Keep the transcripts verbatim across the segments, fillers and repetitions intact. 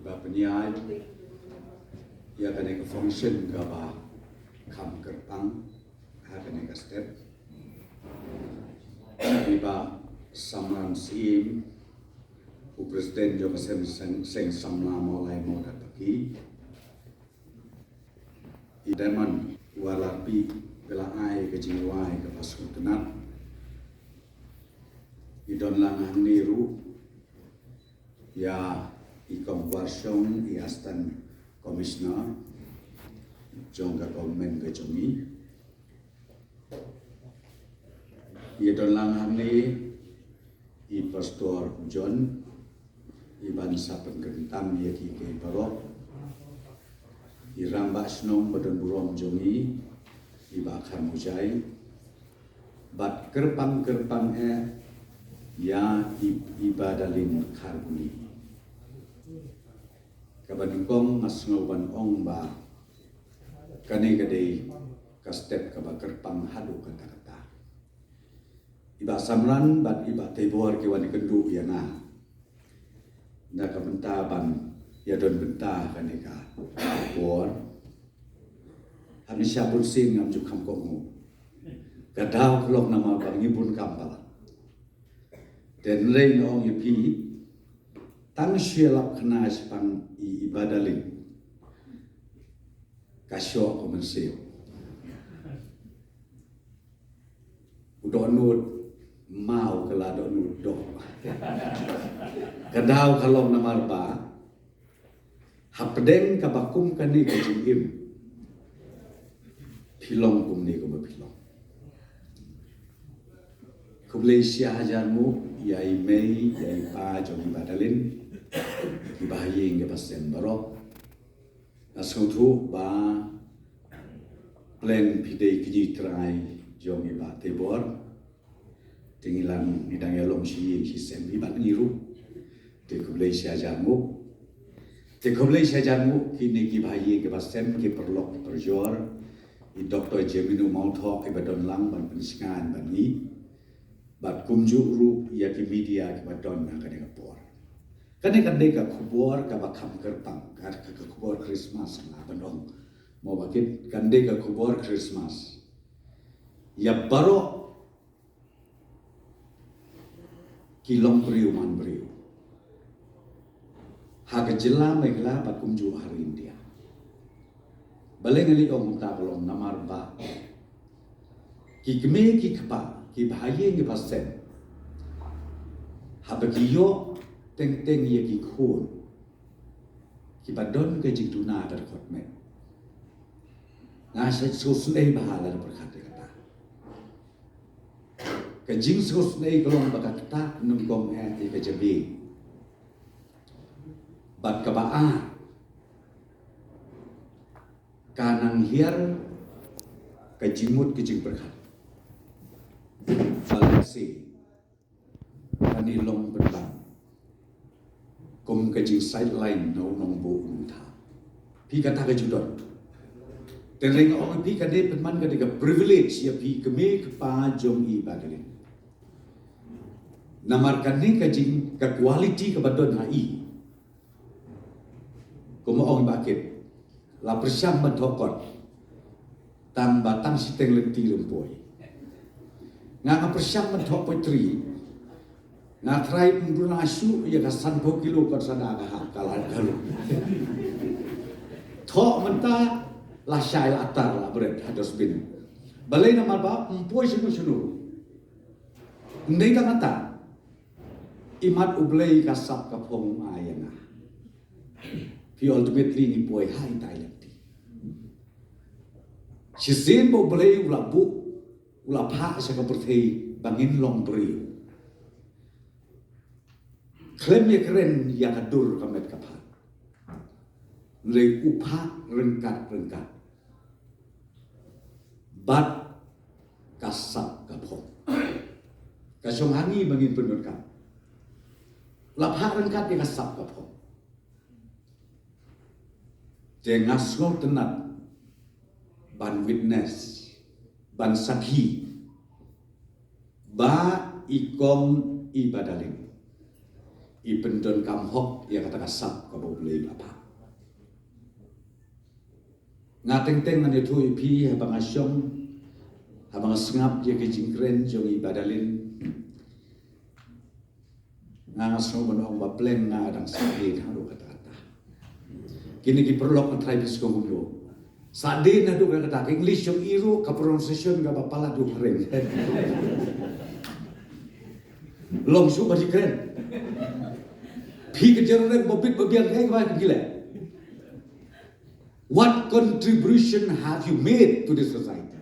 Ba pynïaid ïa kane ka function kaba kham kyrpang ha kane ka step. I Bah Samran Syiem, u President jong ka Seng, Seng, Seng Samla Mawlai Mawdatpaki. I Diamond Warlarpi, ba la ai ka jingrwai kaba sngewtynnat. I don lang hangne ruh ïa i Kong Warshong, i Assistant Commissioner jong ka government ka jong i. I don lang hangne i Pastor John, i ban sa pynkyntang ïa ki, ki baroh. I Rangbah Shnong ba don burom jong i, i Bah Kharmujai. Bad kyrpang kyrpang eh ïa i, i Bah Dalin Kharkuni. Kaba nyngkong nga sngew ban ong ba kane ka dei ka step kaba kyrpang haduh katta katta. I Bah Samran bad i Bah Teibor ki wan ïakynduh ïa nga na ka bynta ban ïadon bynta kane ka por. Hynrei bunsien ngam ju kham kohnguh. Ka daw ka long namar ba ngi bun kam palat. Te hynrei nga ong ïa phi, tang shu ïalap khana shaphang i, i Bah Dalin, ka shoh ka mynsiem. U dohnud maw ka la dohnud doh. Ka daw ka long namar ba hapdeng kaba kum kane ka jingim, phi long kumne kumba phi long. Khublei shihajar nguh ïa i mei ïa i pa jong i Bah Dalin, kiba ha ïing kiba sem baroh. Nga sngewthuh ba pleng phi dei kñi trai jong i Bah Teibor. Te ngi la, ngi dang ïalong shi ïing shi sem, i bad ngi ruh. Te khublei shihajar nguh. Te khublei shihajar nguh kine kiba ha ïing kiba sem, ki paralok ki parajor. I Doktor Jemino Mawthoh kiba don lang ban pynshngaiñ bad ngi. Bad kumjuh ruh ïa ki media kiba don ha kane ka por. Kane kan dei ka khubor kaba kham kyrpang, ka, ka, ka khubor Christmas nga ban ong. Mo ba kit, kan dei ka khubor Christmas ïa baroh ki longbriew manbriew ha ka jylla Meghalaya bad kumjuh ha ri India. Balei nga leh ong kumta ka long namar ba ki kmie ki kpa kiba ha ïing kiba sem, haba ki ïoh teng teng ïa ki khun kiba don ka jingduna ka dkhot met, nga sngewsynei bha lada pyrkhat ïa kata. Ka jingsngewsynei ka long ba ka ktah nyngkong eh ïa ka jabieng. Bad kaba ar, ka nang hiar ka jingmut ka jingpyrkhat. Ba lehse kane long pynban kum ka jingsideline na u nongbuh u nongthaw. Phi kata ka ju don. Te nga ong ïa phi ka dei pynban ka dei ka privilege ïa phi kmie kpa jong i Bah Dalin. Namar kane ka jing ka quality kaba don ha i. Kumba ong i Bah Kit, la pyrshang ban thoh kot, tang ba tang shiteng lynti ruh ym poi. Nga nga pyrshang ban thoh poetry, nga try ban duna shuh ïa ka sanphew kilo kot sa da ka hap ka la ka lu. Thoh mynta la shai la atar la bret ha dustbin. Balei namar ba ym poi shano shano. Ym dei tang kata. Imat U Blei ka sap ka phong ai ïa nga. Phi ultimately ngi poi ha ita i lynti. Shisien ba U Blei u la buh, u la phah sha ka pyrthei ba ngin long briew. Khlem ïakren ïa ka dur ka met ka phad. Hynrei u phah ryngkat ryngkat bad ka sap ka phong. Ka shong ha ngi ba ngin pyndonkam. La phah ryngkat ïa ka sap ka phong. Te nga sngewtynnat ban witness, ban sakhi ba i kong i Bah Dalin i pyndonkam hok ïa kata ka sap kaba u Nga teng teng ngan ïathuh ïa phi haba nga shong, haba nga sngap ïa ka jingkren jong i Bah Dalin. Nga nga sngew ban ong ba pleng nga dang sah dien haduh katta katta. Kine ki paralok nga trai phi sngewbha kumno. Sah dien haduh katta katta, ka English jong i ruh ka pronunciation kaba palat haduh phareng. Long shuh ba jingkren. Phi ka jingkren ba bit ba biang, kaei kaba phi leh? What contribution have you made to the society?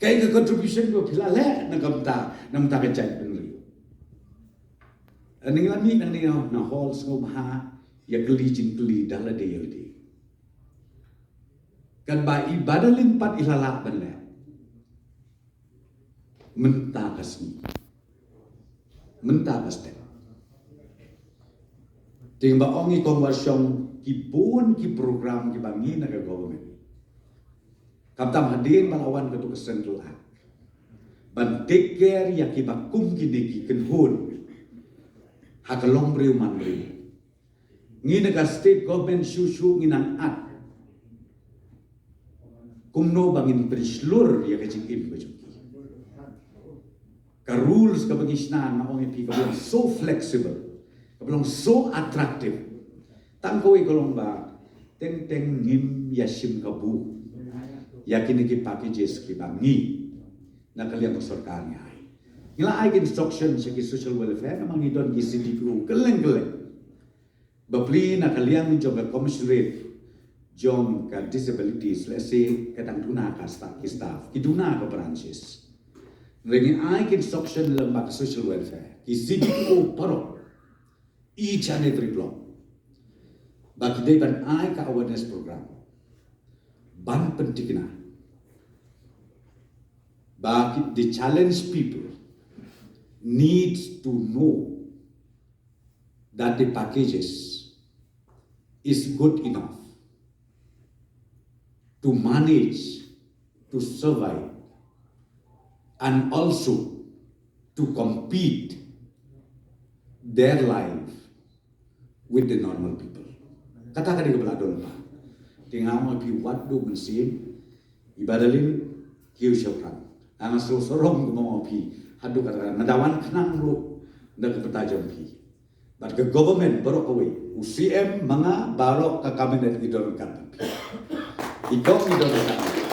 Kaei ka contribution ba phi la leh na ka bynta, na ka bynta ka jaitbynriew? Ani la mih nangne na hall, sngewbha ïa kylli jingkylli da lade ïa lade. Katba i Bah Dalin pat i la lah ban leh mynta ka sngi, mynta ka step. Te ba ong i Kong Warshong, ki bun ki program kiba ngi na ka government, khamtam hadien ba la wan katu ka Central Act, ban take care ïa kiba kum kine ki kynhun ha ka longbriew manbriew. Ngi na ka state government shuh shuh ngi nang at kumno ba ngin pynshlur ïa ka jingim ka jong ki. Ka rules kaba ngi shna, nga ong ïa phi, kaba long so flexible, kaba long so attractive. Tang kawei ka long ba teng teng ngim ïa shim kabu ïa kine ki packages kiba ngi na ka liang ka sorkar ngi ai. Ngi la ai ki instruction sha ki social welfare, namar ngi don ki C D P O kylleng kylleng. Bapli na ka liang jong ka commissionerate jong ka disabilities, let's say, ka dang duna ka staff, ki staff, ki duna ka branches. Hynrei ngi ai ki instruction lem bad ka social welfare, ki C D P O baroh, each and every block, ba ki dei ban ai ka awareness program ban pynthikna ba ki, the challenged people needs to know that the packages is good enough to manage, to survive, and also to compete their life with the normal people. Kata ka dei kaba la don ba. Te nga ong ïa phi, wat duh mynsiem, i Bah Dalin, kiew shaphrang. Nga nga sngewsarong kumba ong ïa phi, haduh katta katta, nga da wan khnang ruh na ka bynta jong phi. Bad ka government baroh kawei, u C M, ma nga, baroh ka cabinet ngi don ryngkat bad phi. I Kong ngi don ryngkat bad phi.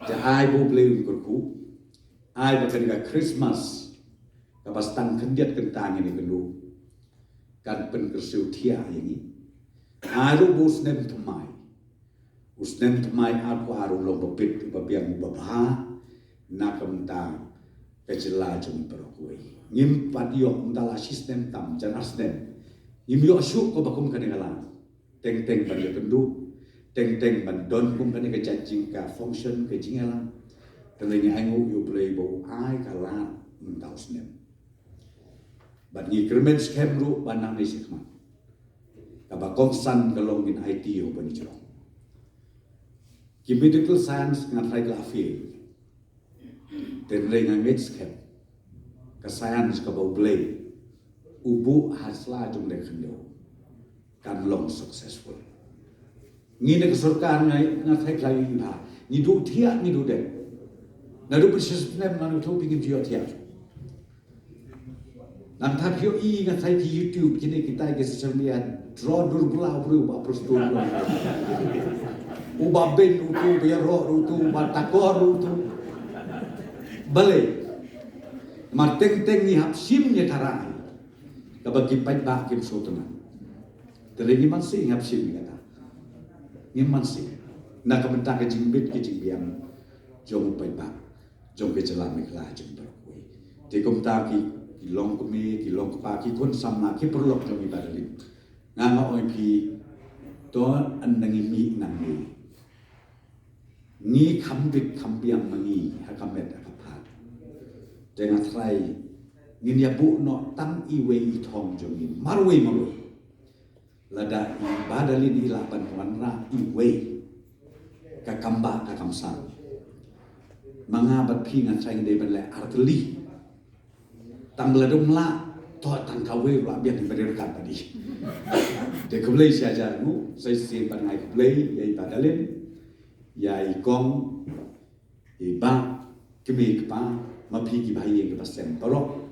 Te ai ba U Blei un kyrkhu, ai ba kane ka Christmas kaba sdang khyndiat kynta ngin ïakynduh kan pynkyrsiew thiah ïa ngi. Ai ruh ba u snem thymmai, u snem thymmai arphew ar un long ba bit, ba biang, ba bha na ka bynta ka jylla jong ngi baroh kawei. Ngim pat ïoh mynta la shi snem tam, jan ar snem ngim ïoh shuh kaba kum kane ka lad. Teng teng ban ïakynduh, teng teng ban don kum kane ka jait jingka function, ka jingïalang. Te ngi ainguh ïa U Blei ba u ai ka lad mynta u snem. Bad ngi kyrmen skhem ruh ba nangne shakhmat kaba kongsan ka long ngin aiti ïa u bynjrong. Ki medical science nga trai ka la fail. Te hynrei nga ngeit skhem ka science kaba U Blei u buh ha sla jong u khyndew kan long successful. Ngi na ka sorkar nga, nga trai ka la ïa i bha. Ngi duh thiah, ngi duh dep. Naduh ba shi snem nga ong ïa phi, ngim ju ïoh thiah. Nangta phi ïohi, nga trai ki YouTube, kine kita ki social media, draw dur bla u briew ba prosto u briew. U ba beiñ ruh utu, u ba ïaroh ruh utu, u ba takor ruh utu. Balei? Namar teng teng ngi hap shim ïa ka rai kaba ki paidbah kim sngewtynnat. Te lei ngim banse ngi hap shim ïa kata. Ngim banse. Na ka bynta ka jingbit ka jingbiang jong u paidbah jong ka jylla Meghalaya jong baroh kawei. Te kumta ki, ki longkmie, ki longkpa, ki khun samla, ki paralok jong i Bah Dalin, nga nga ong ïa phi, to, ynda ngi mih nangne, ngi kham bit kham biang ma ngi ha ka met ha ka phad. Te nga trai ngin ïa buh noh tang iwei i thong jong ngi marwei marwei. Lada i Bah Dalin i lah ban wanrah iwei, ka kam bah ka kam san, ma nga bad phi nga trai ngi dei ban leh ar tylli. Tang ba lada um lah, To tang kawei ruh la biang ba dei ryngkat bad i. Te khublei shi hajar nguh, sa shisien pat nga ai khublei ïa i Bah Dalin, ïa i Kong, i Bah, kmie kpa, ma phi ki bahaïing ki baseng baroh.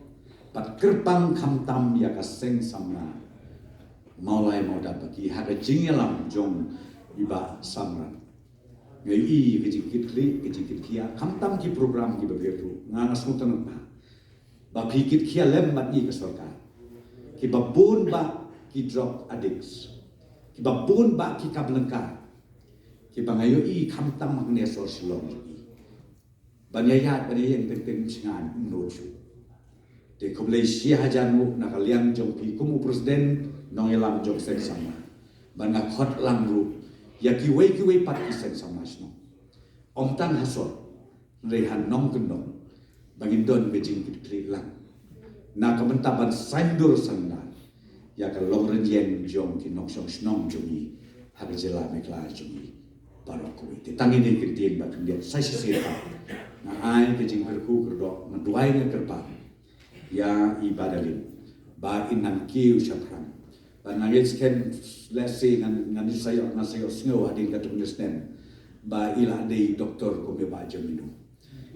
Bad kyrpang khamtam ïa ka Seng Samla Mawlai Mawdat bad ki ha ka jingïalam jong i Bah Samrat. Nga ïohi ka jingkitkhlieh, ka jingkitkhia, khamtam ki program kiba biang ruh. Nga nga sngewtynnat ba ba phi kitkhia lem bad ngi ka sorkar. Kiba bun bah ki drug addicts, kiba bun bah ki kap lyngkar, kiba nga ïohi khamtam ha kane ka sor Shillong jong ngi. Ban ïaid, ban ïeng teng teng shngain ym nud shuh. Te khublei shi hajar nguh na ka liang jong phi kum u president nongïalam jong Seng Samla. Ban nga khot lang ruh ïa kiwei kiwei pat ki Seng Samla shnong. Ym tang ha sor, hynrei ha nongkyndong, ba ngin don ka jingkitkhlieh lang na ka bynta ban saiñdur saiñdur ïa ka longrynieng jong ki nongshong shnong jong ngi ha ka jylla Meghalaya jong ngi baroh kawei. Te tang ine i kyntien ba khyndiat, sa shisien pat nga ai ka jingkyrkhu kyrdoh, nga duwai, nga kyrpad ïa i Bah Dalin ba in nang kiew shaphrang. Ba nga ngeit skhem, lehse ngan, ngan sa ïoh, ngan sa ïoh sngew hadien katto katne snem ba i la dei doktor kum i Bah John Mino.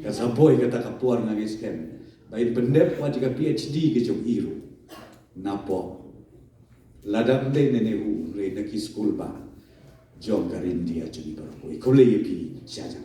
Ka sa poi kata ka por nga ngeit skhem ba in pyndep wat ïa ka PhD ka jong i ruh napoh, lada ym dei na NEHU, hynrei na ki skul bah jong ka ri India jong ngi baroh kawei. Khublei ïa phi shi hajar.